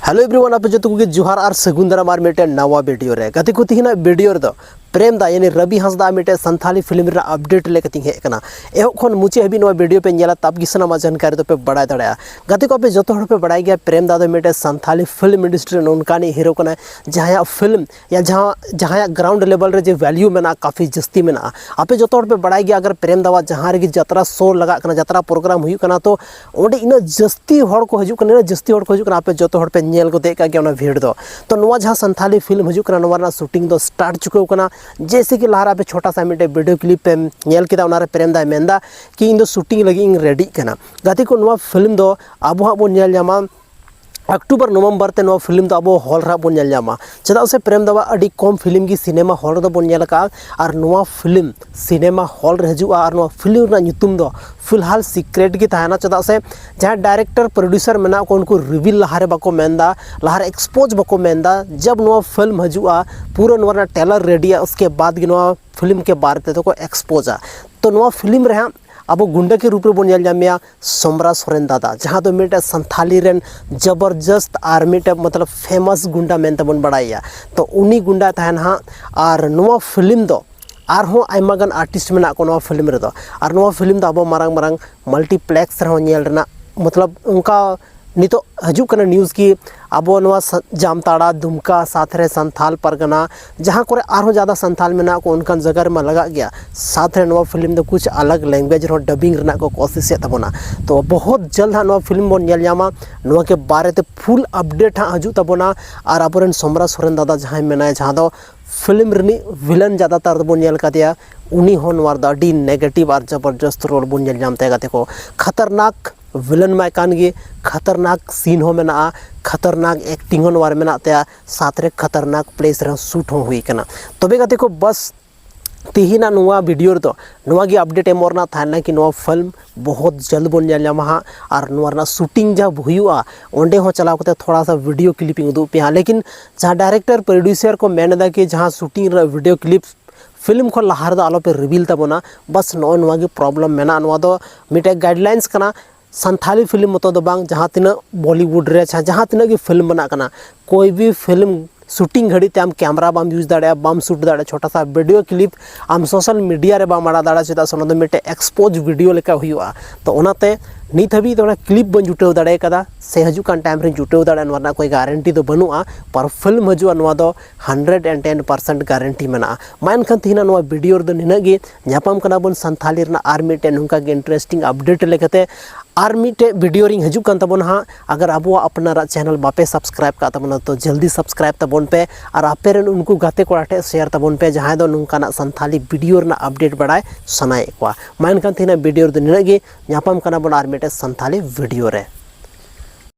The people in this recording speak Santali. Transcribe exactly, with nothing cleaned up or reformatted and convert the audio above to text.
Hello everyone, ᱟᱯᱮ ᱡᱚᱛᱚ ᱠᱚᱜᱮ ᱡᱚᱦᱟᱨ ᱟᱨ ᱥᱟᱹᱜᱩᱱ ᱫᱟᱨᱟᱢ ᱟᱨ ᱢᱤᱫᱴᱮᱱ ᱱᱟᱣᱟ ᱵᱷᱤᱰᱤᱭᱳ ᱨᱮ᱾ ᱜᱟᱛᱮ ᱠᱚ, ᱛᱤᱦᱤᱧᱟᱜ ᱵᱷᱤᱰᱤᱭᱳ ᱨᱮᱫᱚ ᱯᱨᱮᱢ ᱫᱟ ᱭᱟᱱᱤ ᱨᱚᱵᱤ ᱦᱟᱸᱥᱫᱟ ᱢᱤᱫᱴᱮᱱ ᱥᱟᱱᱛᱷᱟᱞᱤ ᱯᱷᱤᱞᱢ ᱨᱮᱱᱟᱜ ᱟᱯᱰᱮᱴ ᱞᱮ ᱠᱟᱛᱮᱧ ᱦᱮᱡ ᱟᱠᱟᱱᱟ᱾ ᱮᱦᱚᱵ ᱠᱷᱚᱱ ᱢᱩᱪᱟᱹᱫ ᱦᱟᱹᱵᱤᱡ ᱱᱚᱣᱟ ᱵᱷᱤᱰᱤᱭᱳ ᱯᱮ ᱧᱮᱞᱟ, ᱛᱟᱵ ᱜᱮ ᱥᱟᱱᱟᱢᱟᱜ ᱡᱟᱱᱠᱟᱨᱤ ᱫᱚᱯᱮ ᱵᱟᱲᱟᱭ ᱫᱟᱲᱮᱭᱟᱜᱼᱟ᱾ ᱜᱟᱛᱮ ᱠᱚ, ᱟᱯᱮ ᱡᱚᱛᱚ ᱦᱚᱲ ᱯᱮ ᱵᱟᱲᱟᱭ ᱜᱮᱭᱟ ᱯᱨᱮᱢ ᱫᱟ ᱫᱚ ᱢᱤᱫᱴᱮᱱ ᱥᱟᱱᱛᱷᱟᱞᱤ ᱯᱷᱤᱞᱢ ᱤᱱᱰᱟᱥᱴᱨᱤ ᱨᱮᱱ ᱚᱱᱠᱟᱱᱤᱡ ᱦᱤᱨᱳ ᱠᱟᱱᱟᱭ, ᱡᱟᱦᱟᱸᱭᱟᱜ ᱯᱷᱤᱞᱢ ᱭᱟ ᱡᱟᱦᱟᱸ ᱡᱟᱦᱟᱸᱭᱟᱜ ᱜᱨᱟᱣᱩᱱᱰ ᱞᱮᱵᱮᱞ ᱨᱮ ᱡᱮ ᱵᱷᱮᱞᱭᱩ ᱢᱮᱱᱟᱜᱼᱟ, ᱠᱟᱯᱷᱤ ᱡᱟᱹᱥᱛᱤ ᱢᱮᱱᱟᱜᱼᱟ᱾ ᱟᱯᱮ ᱡᱚᱛᱚ ᱦᱚᱲ ᱯᱮ ᱵᱟᱲᱟᱭ ᱜᱮᱭᱟ, ᱟᱜᱟᱨ ᱯᱨᱮᱢ ᱫᱟᱣᱟᱜ ᱡᱟᱦᱟᱸ ᱨᱮᱜᱮ ᱡᱟᱛᱨᱟ ᱥᱳ ᱞᱟᱜᱟᱜ ᱠᱟᱱᱟ, ᱡᱟᱛᱨᱟ ᱯᱨᱳᱜᱨᱟᱢ ᱦᱩᱭᱩᱜ ᱠᱟᱱᱟ, ᱛᱚ ᱚᱸᱰᱮ ᱤᱱᱟᱹᱜ ᱡᱟᱹᱥᱛᱤ ᱦᱚᱲ ᱠᱚ ᱦᱤᱡᱩᱜ ᱠᱟᱱᱟ, ᱤᱱᱟᱹᱜ ᱡᱟᱹᱥᱛᱤ ᱦᱚᱲ ᱠᱚ ᱦᱤᱡᱩᱜ ᱠᱟᱱᱟ, ᱟᱯᱮ ᱡᱚᱛᱚ ᱦᱚᱲ ᱯᱮ ᱧᱮᱞ ᱜᱚᱫᱮᱜ ᱠᱟᱜ ᱜᱮᱭᱟ ᱚᱱᱟ ᱵᱷᱤᱲ ᱫᱚ᱾ ᱛᱚ ᱱᱚᱣᱟ ᱡᱟᱦᱟᱸ ᱥᱟᱱᱛᱷᱟᱞᱤ ᱯᱷᱤᱞᱢ ᱦᱤᱡᱩᱜ ᱠᱟᱱᱟ, ᱱᱚᱣᱟ ᱨᱮᱱᱟᱜ ᱥᱩᱴᱤᱝ ᱫᱚ ᱥᱴᱟᱨᱴ ᱪᱩᱠᱟᱹᱣ ᱠᱟᱱᱟ᱾ ᱡᱮᱭᱥᱮ ᱠᱤ ᱞᱟᱦᱟ ᱨᱮ ᱟᱯᱮ ᱪᱷᱳᱴᱟ ᱥᱟ ᱢᱤᱫᱴᱮᱡ ᱵᱷᱤᱰᱤᱭᱳ ᱠᱞᱤᱯ ᱯᱮ ᱧᱮᱞ ᱠᱮᱫᱟ, ᱚᱱᱟ ᱨᱮ ᱯᱨᱮᱢ ᱫᱟᱭ ᱢᱮᱱᱫᱟ ᱠᱤ ᱤᱧ ᱫᱚ ᱥᱩᱴᱤᱝ ᱞᱟᱹᱜᱤᱫ ᱤᱧ ᱨᱮᱰᱤᱜ ᱠᱟᱱᱟ᱾ ᱜᱟᱛᱮ ᱠᱚ, ᱱᱚᱣᱟ ᱯᱷᱤᱞᱢ ᱫᱚ ᱟᱵᱚ ᱦᱟᱸᱜ ᱵᱚᱱ ᱧᱮᱞ ᱧᱟᱢᱟ ᱚᱠᱴᱳᱵᱚᱨ ᱱᱚᱵᱷᱮᱢᱵᱚᱨ ᱛᱮ ᱱᱚᱣᱟ ᱯᱷᱤᱞᱢ ᱫᱚ ᱟᱵᱚ ᱦᱚᱞ ᱨᱮ ᱦᱟᱸᱜ ᱵᱚᱱ ᱧᱮᱞ ᱧᱟᱢᱟ᱾ ᱪᱮᱫᱟᱜ ᱥᱮ ᱯᱨᱮᱢ ᱫᱟᱣᱟᱜ ᱟᱹᱰᱤ ᱠᱚᱢ ᱯᱷᱤᱞᱢ ᱜᱮ ᱥᱤᱱᱮᱢᱟ ᱦᱚᱞ ᱨᱮᱫᱚ ᱵᱚᱱ ᱧᱮᱞ ᱟᱠᱟᱫᱼᱟ, ᱟᱨ ᱱᱚᱣᱟ ᱯᱷᱤᱞᱢ ᱥᱤᱱᱮᱢᱟ ᱦᱚᱞ ᱨᱮ ᱦᱤᱡᱩᱜᱼᱟ, ᱟᱨ ᱱᱚᱣᱟ ᱯᱷᱤᱞᱢ ᱨᱮᱱᱟᱜ ᱧᱩᱛᱩᱢ ᱫᱚ ᱯᱷᱤᱞᱦᱟᱞ ᱥᱤᱠᱨᱮᱴ ᱜᱮ ᱛᱟᱦᱮᱱᱟ᱾ ᱪᱮᱫᱟᱜ ᱥᱮ ᱡᱟᱦᱟᱸᱭ ᱰᱟᱭᱨᱮᱠᱴᱚᱨ ᱯᱨᱚᱰᱭᱩᱥᱟᱨ ᱢᱮᱱᱟᱜ ᱠᱚ, ᱩᱱᱠᱩ ᱨᱤᱵᱤᱞ ᱞᱟᱦᱟᱨᱮ ᱵᱟᱠᱚ ᱢᱮᱱᱫᱟ, ᱞᱟᱦᱟᱨᱮ ᱮᱠᱥᱯᱳᱡᱽ ᱵᱟᱠᱚ ᱢᱮᱱᱫᱟ᱾ ᱡᱟᱵ ᱱᱚᱣᱟ ᱯᱷᱤᱞᱢ ᱦᱤᱡᱩᱜᱼᱟ, ᱯᱩᱨᱟᱹ ᱱᱚᱣᱟ ᱨᱮᱱᱟᱜ ᱴᱨᱮᱞᱟᱨ ᱨᱮᱰᱤᱜᱼᱟ, ᱩᱥᱠᱮ ᱵᱟᱫᱽ ᱜᱮ ᱱᱚᱣᱟ ᱯᱷᱤᱞᱢ ᱠᱮ ᱵᱟᱨᱮ ᱛᱮᱫᱚ ᱠᱚ ᱮᱠᱥᱯᱳᱡᱟ᱾ ᱛᱚ ᱱᱚᱣᱟ ᱯᱷᱤᱞᱢ ᱨᱮ ᱦᱟᱸᱜ ᱟᱵᱚ ᱜᱩᱱᱰᱟᱹ ᱠᱮ ᱨᱩᱯ ᱨᱮᱵᱚᱱ ᱧᱮᱞ ᱧᱟᱢᱮᱭᱟ ᱥᱚᱢᱨᱟ ᱥᱚᱨᱮᱱ ᱫᱟᱫᱟ, ᱡᱟᱦᱟᱸ ᱫᱚ ᱢᱤᱫᱴᱮᱱ ᱥᱟᱱᱛᱷᱟᱞᱤ ᱨᱮᱱ ᱡᱚᱵᱚᱨᱡᱚᱥᱛ ᱟᱨ ᱢᱤᱫᱴᱮᱱ ᱢᱚᱛᱞᱚᱵ ᱯᱷᱮᱢᱟᱥ ᱜᱩᱱᱰᱟ ᱢᱮᱱᱛᱮ ᱵᱚᱱ ᱵᱟᱲᱟᱭᱮᱭᱟ᱾ ᱛᱚ ᱩᱱᱤ ᱜᱩᱱᱰᱟ ᱛᱟᱦᱮᱱ ᱦᱟᱸᱜ, ᱟᱨ ᱱᱚᱣᱟ ᱯᱷᱤᱞᱢ ᱫᱚ ᱟᱨᱦᱚᱸ ᱟᱭᱢᱟ ᱜᱟᱱ ᱟᱨᱴᱤᱥᱴ ᱢᱮᱱᱟᱜ ᱠᱚᱣᱟ ᱱᱚᱣᱟ ᱯᱷᱤᱞᱢ ᱨᱮᱫᱚ᱾ ᱟᱨ ᱱᱚᱣᱟ ᱯᱷᱤᱞᱢ ᱫᱚ ᱟᱵᱚ ᱢᱟᱨᱟᱝ ᱢᱟᱨᱟᱝ ᱢᱟᱞᱴᱤᱯᱞᱮᱠᱥ ᱨᱮᱦᱚᱸ ᱧᱮᱞ ᱨᱮᱱᱟᱜ ᱢᱚᱛᱞᱚᱵ ᱚᱱᱠᱟ ᱱᱤᱛᱚᱜ ᱦᱤᱡᱩᱜ ᱠᱟᱱᱟ ᱱᱤᱭᱩᱡᱽ ᱠᱤ ᱟᱵᱚ ᱱᱚᱣᱟ ᱥᱟ-, ᱡᱟᱢᱛᱟᱲᱟ, ᱫᱩᱢᱠᱟ, ᱥᱟᱛᱷ ᱨᱮ ᱥᱟᱱᱛᱷᱟᱞ ᱯᱟᱨᱜᱟᱱᱟ, ᱡᱟᱦᱟᱸ ᱠᱚᱨᱮ ᱟᱨᱦᱚᱸ ᱡᱟᱫᱟ ᱥᱟᱱᱛᱷᱟᱞ ᱢᱮᱱᱟᱜ ᱠᱚ, ᱚᱱᱠᱟᱱ ᱡᱟᱭᱜᱟ ᱨᱮᱢᱟ ᱞᱟᱜᱟᱜ ᱜᱮᱭᱟ᱾ ᱥᱟᱛᱷ ᱨᱮ ᱱᱚᱣᱟ ᱯᱷᱤᱞᱢ ᱫᱚ ᱠᱩᱪ ᱟᱞᱟᱜᱽ ᱞᱮᱝᱜᱩᱭᱮᱡᱽ ᱨᱮᱦᱚᱸ ᱰᱟᱵᱤᱝ ᱨᱮᱱᱟᱜ ᱠᱚ ᱠᱳᱥᱤᱥᱮᱫ ᱛᱟᱵᱚᱱᱟ᱾ ᱛᱚ ᱵᱚᱦᱩᱛ ᱡᱟᱞᱫ ᱦᱟᱸᱜ ᱱᱚᱣᱟ ᱯᱷᱤᱞᱢ ᱵᱚᱱ ᱧᱮᱞ ᱧᱟᱢᱟ, ᱱᱚᱣᱟ ᱠᱮ ᱵᱟᱨᱮ ᱛᱮ ᱯᱷᱩᱞ ᱟᱯᱰᱮᱴ ᱦᱟᱸᱜ ᱦᱤᱡᱩᱜ ᱛᱟᱵᱚᱱᱟ᱾ ᱟᱨ ᱟᱵᱚᱨᱮᱱ ᱥᱚᱢᱨᱟ ᱥᱚᱨᱮᱱ ᱫᱟᱫᱟ ᱡᱟᱦᱟᱸᱭ ᱢᱮᱱᱟᱭᱟ, ᱡᱟᱦᱟᱸ ᱫᱚ ᱯᱷᱤᱞᱢ ᱨᱤᱱᱤᱡ ᱵᱷᱤᱞᱮᱱ ᱡᱟᱫᱟᱛᱟᱨ ᱫᱚᱵᱚᱱ ᱧᱮᱞ ᱠᱟᱫᱮᱭᱟ, ᱩᱱᱤ ᱦᱚᱸ ᱱᱚᱣᱟ ᱨᱮᱫᱚ ᱟᱹᱰᱤ ᱱᱮᱜᱮᱴᱤᱵᱷ ᱟᱨ ᱡᱚᱵᱚᱨᱡᱚᱥᱛ ᱨᱳᱞ ᱵᱚᱱ ᱧᱮᱞ ᱧᱟᱢ ᱛᱟᱭᱟ ᱜᱟᱛᱮ ᱠᱚ᱾ ᱠᱷᱟᱛᱟᱨᱱᱟᱠ ᱵᱷᱤᱞᱮᱱ ᱢᱟᱭ ᱠᱟᱱ ᱜᱮ, ᱠᱷᱟᱛᱟᱨᱱᱟᱠ ᱥᱤᱱ ᱦᱚᱸ ᱢᱮᱱᱟᱜᱼᱟ, ᱠᱷᱟᱛᱟᱨᱱᱟᱠ ᱮᱠᱴᱤᱝ ᱦᱚᱸ ᱱᱚᱣᱟ ᱨᱮ ᱢᱮᱱᱟᱜ ᱛᱟᱭᱟ, ᱥᱟᱛᱷ ᱨᱮ ᱠᱷᱟᱛᱟᱨᱱᱟᱠ ᱯᱞᱮᱥ ᱨᱮᱦᱚᱸ ᱥᱩᱴ ᱦᱚᱸ ᱦᱩᱭ ᱠᱟᱱᱟ᱾ ᱛᱚᱵᱮ ᱜᱟᱛᱮ ᱠᱚ, ᱵᱟᱥ ᱛᱤᱦᱤᱧᱟᱜ ᱱᱚᱣᱟ ᱵᱷᱤᱰᱤᱭᱳ ᱨᱮᱫᱚ ᱱᱚᱣᱟ ᱜᱮ ᱟᱯᱰᱮᱴ ᱮᱢᱚᱜ ᱨᱮᱱᱟᱜ ᱛᱟᱦᱮᱸ ᱞᱮᱱᱟ ᱠᱤ ᱱᱚᱣᱟ ᱯᱷᱤᱞᱢ ᱵᱚᱦᱩᱛ ᱡᱚᱞᱫ ᱵᱚᱱ ᱧᱮᱞ ᱧᱟᱢᱟ ᱦᱟᱸᱜ, ᱟᱨ ᱱᱚᱣᱟ ᱨᱮᱱᱟᱜ ᱥᱩᱴᱤᱝ ᱡᱟᱦᱟᱸ ᱦᱩᱭᱩᱜᱼᱟ ᱚᱸᱰᱮ ᱦᱚᱸ ᱪᱟᱞᱟᱣ ᱠᱟᱛᱮ ᱛᱷᱚᱲᱟ ᱥᱟ ᱵᱷᱤᱰᱤᱭᱳ ᱠᱞᱤᱯ ᱤᱧ ᱩᱫᱩᱜ ᱯᱮᱭᱟ ᱦᱟᱸᱜ᱾ ᱞᱮᱠᱤᱱ ᱡᱟᱦᱟᱸ ᱰᱟᱭᱨᱮᱠᱴᱚᱨ ᱯᱨᱚᱰᱭᱩᱥᱟᱨ ᱠᱚ ᱢᱮᱱ ᱮᱫᱟ ᱠᱤ ᱡᱟᱦᱟᱸ ᱥᱩᱴᱤᱝ ᱨᱮᱱᱟᱜ ᱵᱷᱤᱰᱤᱭᱳ ᱠᱞᱤᱯ ᱯᱷᱤᱞᱢ ᱠᱷᱚᱱ ᱞᱟᱦᱟ ᱨᱮᱫᱚ ᱟᱞᱚᱯᱮ ᱨᱤᱵᱤᱞ ᱛᱟᱵᱚᱱᱟ, ᱵᱟᱥ ᱱᱚᱜᱼᱚᱭ ᱱᱚᱣᱟ ᱜᱮ ᱯᱨᱚᱵᱞᱮᱢ ᱢᱮᱱᱟᱜᱼᱟ᱾ ᱱᱚᱣᱟ ᱫᱚ ᱢᱤᱫᱴᱮᱡ ᱜᱟᱭᱤᱰᱞᱟᱭᱤᱱᱥ ᱠᱟᱱᱟ, ᱥᱟᱱᱛᱷᱟᱞᱤ ᱯᱷᱤᱞᱢ ᱢᱚᱛᱚ ᱫᱚ ᱵᱟᱝ, ᱡᱟᱦᱟᱸ ᱛᱤᱱᱟᱹᱜ ᱵᱚᱞᱤᱣᱩᱰ ᱨᱮ ᱡᱟᱦᱟᱸ ᱡᱟᱦᱟᱸ ᱛᱤᱱᱟᱹᱜ ᱜᱮ ᱯᱷᱤᱞᱢ ᱵᱮᱱᱟᱜ ᱠᱟᱱᱟ, ᱠᱳᱭ ᱵᱤ ᱯᱷᱤᱞᱢ ᱥᱩᱴᱤᱝ ᱜᱷᱟᱹᱲᱤᱡ ᱛᱮ ᱟᱢ ᱠᱮᱢᱨᱟ ᱵᱟᱢ ᱤᱭᱩᱡᱽ ᱫᱟᱲᱮᱭᱟᱜᱼᱟ, ᱵᱟᱢ ᱥᱩᱴ ᱫᱟᱲᱮᱭᱟᱜᱼᱟ, ᱪᱷᱳᱴᱟ ᱥᱟ ᱵᱷᱤᱰᱤᱭᱳ ᱠᱞᱤᱯ ᱟᱢ ᱥᱳᱥᱟᱞ ᱢᱤᱰᱤᱭᱟ ᱨᱮ ᱵᱟᱢ ᱟᱲᱟᱜ ᱫᱟᱲᱮᱭᱟᱜᱼᱟ, ᱪᱮᱫᱟᱜ ᱥᱮ ᱚᱱᱟ ᱫᱚ ᱢᱤᱫᱴᱮᱱ ᱮᱠᱥᱯᱳᱡᱽ ᱵᱷᱤᱰᱤᱭᱳ ᱞᱮᱠᱟ ᱦᱩᱭᱩᱜᱼᱟ᱾ ᱛᱚ ᱚᱱᱟᱛᱮ ᱱᱤᱛ ᱦᱟᱹᱵᱤᱡ ᱫᱚ ᱚᱱᱟ ᱠᱞᱤᱯ ᱵᱟᱹᱧ ᱡᱩᱴᱟᱹᱣ ᱫᱟᱲᱮ ᱠᱟᱫᱟ, ᱥᱮ ᱦᱤᱡᱩᱜ ᱠᱟᱱ ᱴᱟᱭᱤᱢ ᱨᱤᱧ ᱡᱩᱴᱟᱹᱣ ᱫᱟᱲᱮᱭᱟᱜᱼᱟ, ᱱᱚᱣᱟ ᱨᱮᱱᱟᱜ ᱠᱳᱭ ᱜᱟᱨᱮᱱᱴᱤ ᱫᱚ ᱵᱟᱹᱱᱩᱜᱼᱟ᱾ ᱯᱟᱨ ᱯᱷᱤᱞᱢ ᱦᱤᱡᱩᱜᱼᱟ, ᱱᱚᱣᱟ ᱫᱚ hundred and ten percent guarantee ᱢᱮᱱᱟᱜᱼᱟ᱾ ᱢᱟ ᱮᱱᱠᱷᱟᱱ ᱛᱮᱦᱮᱧᱟᱜ ᱱᱚᱣᱟ ᱵᱷᱤᱰᱤᱭᱳ ᱨᱮᱫᱚ ᱱᱤᱱᱟᱹᱜ ᱜᱮ᱾ ᱧᱟᱯᱟᱢ ᱠᱟᱱᱟ ᱵᱚᱱ ᱥᱟᱱᱛᱷᱟᱞᱤ ᱨᱮᱱᱟᱜ ᱟᱨ ᱢᱤᱫᱴᱮᱱ ᱱᱚᱝᱠᱟ ᱜᱮ ᱤᱱᱴᱟᱨᱮᱥᱴᱤᱝ ᱟᱯᱰᱮᱴ ᱞᱮᱠᱟᱛᱮ᱾ ᱟᱨ ᱢᱤᱫᱴᱮᱡ ᱵᱷᱤᱰᱤᱭᱳ ᱨᱤᱧ ᱦᱤᱡᱩᱜ ᱠᱟᱱ ᱛᱟᱵᱚᱱᱟ ᱦᱟᱸᱜ᱾ ᱟᱜᱟᱨ ᱟᱵᱚᱣᱟᱜ ᱟᱯᱱᱟᱨᱟᱜ ᱪᱮᱱᱮᱞ ᱵᱟᱯᱮ ᱥᱟᱵᱥᱠᱨᱟᱭᱤᱵ ᱠᱟᱜ ᱛᱟᱵᱚᱱᱟ, ᱛᱚ ᱡᱚᱞᱫᱤ ᱥᱟᱵᱥᱠᱨᱟᱭᱤᱵ ᱛᱟᱵᱚᱱ ᱯᱮ ᱟᱨ ᱟᱯᱮ ᱨᱮᱱ ᱩᱱᱠᱩ ᱜᱟᱛᱮ ᱠᱚᱲᱟ ᱴᱷᱮᱱ ᱥᱮᱭᱟᱨ ᱛᱟᱵᱚᱱ ᱯᱮ, ᱡᱟᱦᱟᱸᱭ ᱫᱚ ᱱᱚᱝᱠᱟᱱᱟᱜ ᱥᱟᱱᱛᱷᱟᱞᱤ ᱵᱷᱤᱰᱤᱭᱳ ᱨᱮᱱᱟᱜ ᱟᱯᱰᱮᱴ ᱵᱟᱲᱟᱭ ᱥᱟᱱᱟᱭᱮᱫ ᱠᱚᱣᱟ᱾ ᱢᱟ ᱮᱱᱠᱷᱟᱱ ᱛᱮᱦᱮᱧᱟᱜ ᱵᱷᱤᱰᱤᱭᱳ ᱨᱮᱫᱚ ᱱᱤᱱᱟᱹᱜ ᱜᱮ᱾ ᱧᱟᱯᱟᱢ ᱠᱟᱱᱟ ᱵᱚᱱ ᱟᱨ ᱢᱤᱫᱴᱮᱡ ᱥᱟᱱᱛᱷᱟᱞᱤ ᱵᱷᱤᱰᱤᱭᱳ ᱨᱮ᱾